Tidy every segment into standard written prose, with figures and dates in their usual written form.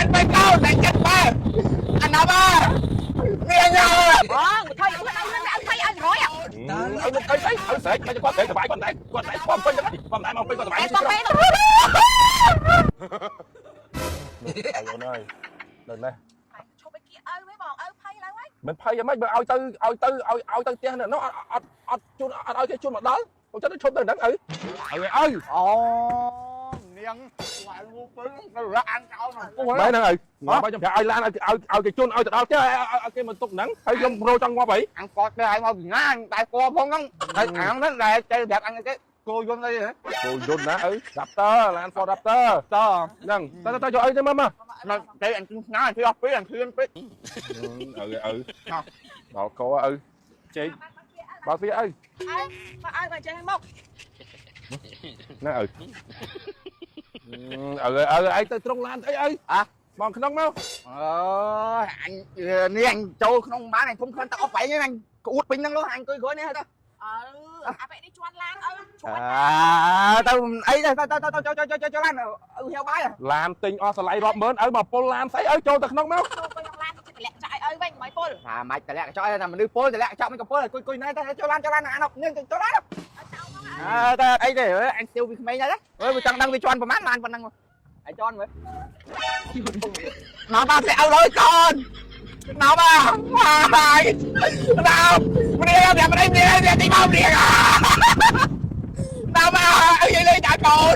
ចិត្តបែកកោតែចិត្តបែកអាណាបានេះញ៉ា បងថៃឲ្យឲ្យថៃឲ្យរយ ឲ្យមកអីស្អីឲ្យស្រែកមកគាត់ស្រែកសบายគាត់តែគាត់តែស្គាល់ពេញហ្នឹងគាត់តែមកពេញគាត់សบาย តែបងពេល អើអូនអើយដល់នេះ ឈប់ឲ្យគៀឪវិញបងឪភ័យឡើងហើយ មិនភ័យយ៉ាងម៉េចបើឲ្យទៅឲ្យទៅឲ្យឲ្យទៅផ្ទះនោះអត់អត់អត់ជូនអត់ឲ្យគេជូនមកដល់ខ្ញុំចិត្តឈប់ទៅហ្នឹងឪឲ្យឲ្យ អូនាងវាយងូពេញទៅរកអានចោលមកពុះ មែនហ្នឹងឪបើខ្ញុំប្រាប់ឲ្យឡានឲ្យឲ្យគេជូនឲ្យទៅដល់ផ្ទះឲ្យគេមកទុកហ្នឹងហើយខ្ញុំរោចង់ងាប់អី អញកត់ទៅឲ្យមកពីណាអញតែកផងហ្នឹងហើយអាហ្នឹងដែលទៅប្រាប់អញគេគោយន្តអីហ៎ គោយន្តណាឪ Raptor ឡាន Ford Raptor ត ហ្នឹងទៅទៅយកអីទៅមកមក មកទៅអញជិះឆ្ងាយធ្វើអស់ពេកអញឃ្លានពេក ឪឪដល់កឪចេកបើវាឪ ឪមកឲ្យមកចេះមក ណាឪឪឪឯងទៅត្រង់ឡានអីឪមកក្នុងមក អើយអញនេះអញចូលក្នុងបានអញធំក្លិនទឹកអស់បែងអញក្អួតពេញហ្នឹងលោអញអង្គុយក្រោយនេះទៅ អើអាពេលនេះជន់ឡានឪជន់ អើទៅអីទៅទៅទៅចូលចូលចូលចូលឡានឪហៅបាយ ឡានទិញអស់តម្លៃរាប់ម៉ឺនឪមកពុលឡានស្អីឪចូលទៅក្នុងមក ចូលទៅក្នុងឡានទៅតម្លាក់ចាក់ឲ្យឪវិញមិនពុល ថាមិនតម្លាក់កញ្ចក់តែមនុស្សពលតម្លាក់កញ្ចក់មិនក៏ពលគុយគុយណែទៅចូលឡានចូលឡានអាននេះចូលឡាន ឲ្យចោលមក អើតែអីទេអញស្ទាវពីក្មេងដែរអើយចង់ដឹងវាជន់ប្រហែលឡានប៉ុណ្ណឹងអញជន់មើលមកបាទឪលើកូនមកបាទបាយដល់ម្នាក់ម្នាក់ម្នាក់ម្នាក់ទីមកម្នាក់ដល់មកអើយលេងតាកូន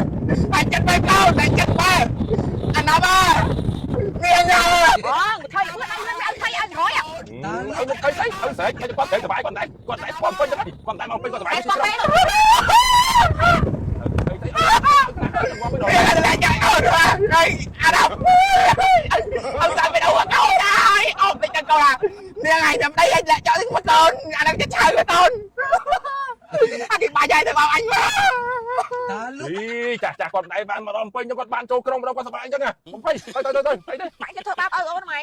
អញចិត្តបែកកូនតែចិត្តបែកអាណាបាទនេះញ៉ា បងថៃឲ្យឲ្យថៃឲ្យរយ ឪមកអីស្អីឪស្រែកមកគាត់ស្រែកសบายគាត់តែគាត់តែស្គាល់ពេញហ្នឹងគាត់តែមកពេញគាត់សบาย តែបងពេល នេះតែចាអូនអីអាណាអើតាមទៅអូកូនហើយអូតិចកូននេះថ្ងៃតែប្តីអញលាក់ចោលមកកូនអាហ្នឹងចិត្តឆៅកូនអាគេបាច់ឲ្យទៅមកអញមក អីចាស់ចាស់គាត់តែបានមកដល់ពេញគាត់បានចូលក្រុមដល់គាត់សบายអញ្ចឹងបំពេញទៅទៅទៅទៅ ម៉ាក់จะធ្វើបាបឪអូនម៉ែ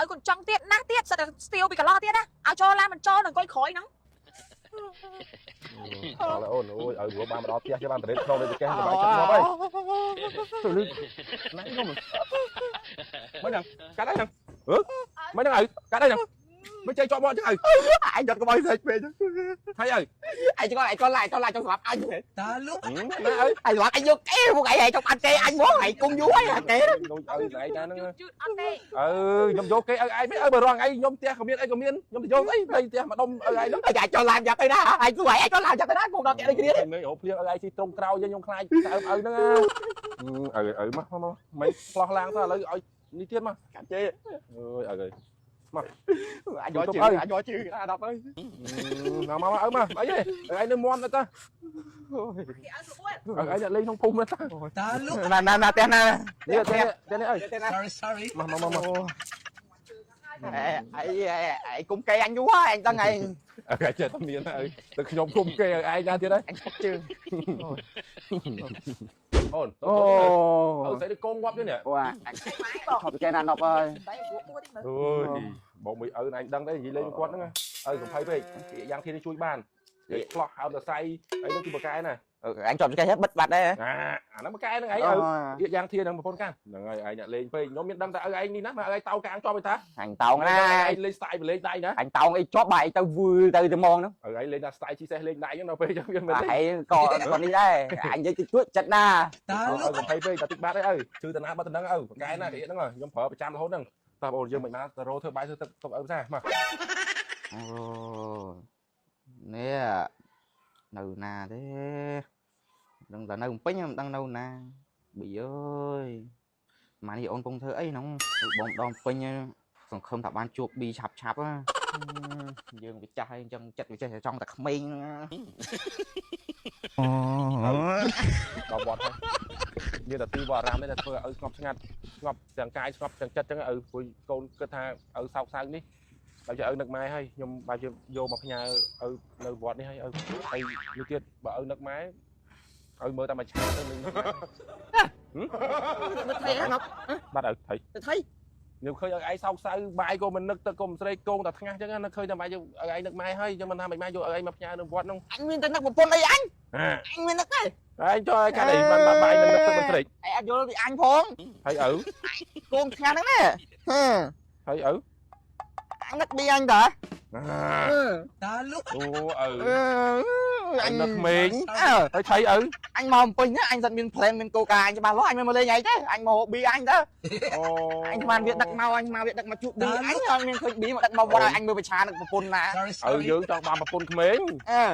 ឪកូនចង់ទៀតណាស់ទៀតសិតតែស្ទាវពីកន្លោះទៀតណាឲ្យចូលឡានមិនចូលនឹងអង្គុយក្រោយហ្នឹង ដល់អូនអូយឲ្យព្រោះបានមកដល់ផ្ទះគេបានតរេតក្នុងដូចកេះសบายចិត្តងាប់ហើយទៅលឺណាខ្ញុំមិនហ្នឹងកាត់ហើយហ្នឹងអឺមិនហ្នឹងឪកាត់ហើយហ្នឹងមិនចេះជាប់មាត់អញ្ចឹងឪ អញយកកុំឲ្យស្រេចពេក ហើយឪ អញក៏អញក៏ឡាយក៏ឡាយចង់សម្រាប់អញ ណាឪ អញសម្រាប់អញយកគេពួកឯងចង់បានគេអញមកឯងគុំយូរហើយគេ ដូចឪស្អែកណាហ្នឹង យឺតអត់ទេ អឺខ្ញុំយកគេឪឯងមិនឪបើរងឯងខ្ញុំផ្ទះក៏មានអីក៏មានខ្ញុំទៅយកស្អីទៅផ្ទះមកដុំឪឯងហ្នឹង អញចង់ឡានយ៉ាប់ទៅណាអញគួរឯងចង់ឡានយ៉ាប់ទៅណាគុំដល់គេដូចគ្នា មេអូភ្លៀងឪឯងស៊ីត្រង់ក្រោយខ្ញុំខ្លាចទៅឪហ្នឹងឪឪមកមកមិនផ្លោះឡើងទៅឥឡូវឲ្យនេះទៀតមក កាត់ជេ អើយឪអើយ អញយកជឿអញយកជឿអាដល់ទៅ មកមកឪមកអីទេឪឯងនៅមន់ទៅតា គេឲ្យស្រួល ឪឯងអ្នកលេងក្នុងភូមិទៅតា ណាណាណាផ្ទះណា នេះផ្ទះផ្ទះនេះឪ ផ្ទះណា Sorry, sorry. មកមកមក អីអីគុំគេអញយូរហើយអញដឹងឯង ឪឯងចេះតែមានឪទៅខ្ញុំគុំគេឪឯងណាទៀតហើយ អញឈប់ជើង អូន អូ ឪស្អីទៅកងងាប់ទៀតនេះ អូអញ ម៉ែបង ឈប់គេណាណប់ហើយ តែពួកមួយតិចមើល អើយបងមួយឪឯងដឹងទេនិយាយលេងគាត់ហ្នឹងឪកំភៃពេកយ៉ាងធានជួយបានគេផ្លោះហើមសរសៃអីហ្នឹងគឺបកែណា អញជាប់គេបិទបាត់ដែរ អាអាហ្នឹងបកែហ្នឹងឯងឪយ៉ាងធានហ្នឹងប្រពន្ធកាន់ហ្នឹងហើយឯងអ្នកលេងពេកខ្ញុំមានដឹងតែឪឯងនេះណាមកឪឯងតោកាងជាប់ឯតា អញតោងណា ឯងលេងស្ទាយលេងដៃណា អញតោងអីជាប់បាយទៅវឺទៅទៅហ្មងហ្នឹង ឪឯងលេងតែស្ទាយជីសេះលេងដៃហ្នឹងដល់ពេលចឹងវាមិនទេ ឯងក៏ក៏នេះដែរអញនិយាយតិចតួចចិត្តណា ឪកំភៃពេកតែតិចបាត់ឯងឪជឿតាណាបាត់តំណឹងឪបកែណាគេហ្នឹងខ្ញុំប្រើប្រចាំរហូតហ្នឹងតើបងអូនយើងមិនមកទៅរោធ្វើបាយធ្វើទឹកទុកឪផ្សារមក អូនេះនៅណាទេដឹងតែនៅពេញមិនដឹងនៅណាប៊ីអើយម៉ានេះអូនពងធ្វើអីហ្នឹងបងដងពេញសង្ឃឹមថាបានជួបប៊ីឆាប់ឆាប់យើងវាចាស់ហើយអញ្ចឹងចិត្តវាចេះតែចង់តែក្មេងអូ ដល់វត្តហើយមានតែទីវត្តអារាមនេះដែលធ្វើឲ្យឪស្ងប់ស្ងាត់ស្ងប់ទាំងកាយស្ងប់ទាំងចិត្តចឹងឪព្រោះកូនគិតថាឪសោកសៅនេះបែបជាឪនឹកម៉ែហើយខ្ញុំបែបជាយកមកផ្ញើឪនៅវត្តនេះហើយឪហើយនេះទៀតបើឪនឹកម៉ែឪមើលតែមួយឆាតទៅនឹងនឹកម៉ែ ថៃហ្នឹង បាត់ឪថៃ ទៅថៃ ខ្ញុំឃើញឲ្យឯងសោកសៅបាយក៏មិននឹកទឹកក៏មិនស្រេកកងតែថ្ងាសចឹងណានឹកឃើញតែបាយយកឲ្យឯងនឹកម៉ែហើយចឹងមិនថាមិនម៉ែយកឲ្យឯងមកផ្ញើនៅវត្តនោះ អញមានតែនឹកប្រពន្ធអីអញ ហា អញមាននឹកទេ ឯងចុះឲ្យកាត់អីបានបាយមិននឹកទឹកមិនស្រេក ឯងអត់យល់ពីអញផង ហើយឪ កងថ្ងាសហ្នឹងណាហឺ ហើយឪ អញនឹកប៊ីអញតា អូឪ អ អញនឹកក្មេង អើ ហើយថៃឪ អញមកពេញណាអញសិតមាន plan មានគោលការណ៍អញច្បាស់លាស់អញមិនមកលេងអីទេអញមកប៊ីអញទៅ អូ អញស្មានវាដឹកមកអញមកវាដឹកមកជួបប៊ីអញអត់មានឃើញប៊ីមកដឹកមកវត្តឲ្យអញមើលប្រឆានឹងប្រពន្ធណា ឪយើងចង់បានប្រពន្ធក្មេង អើ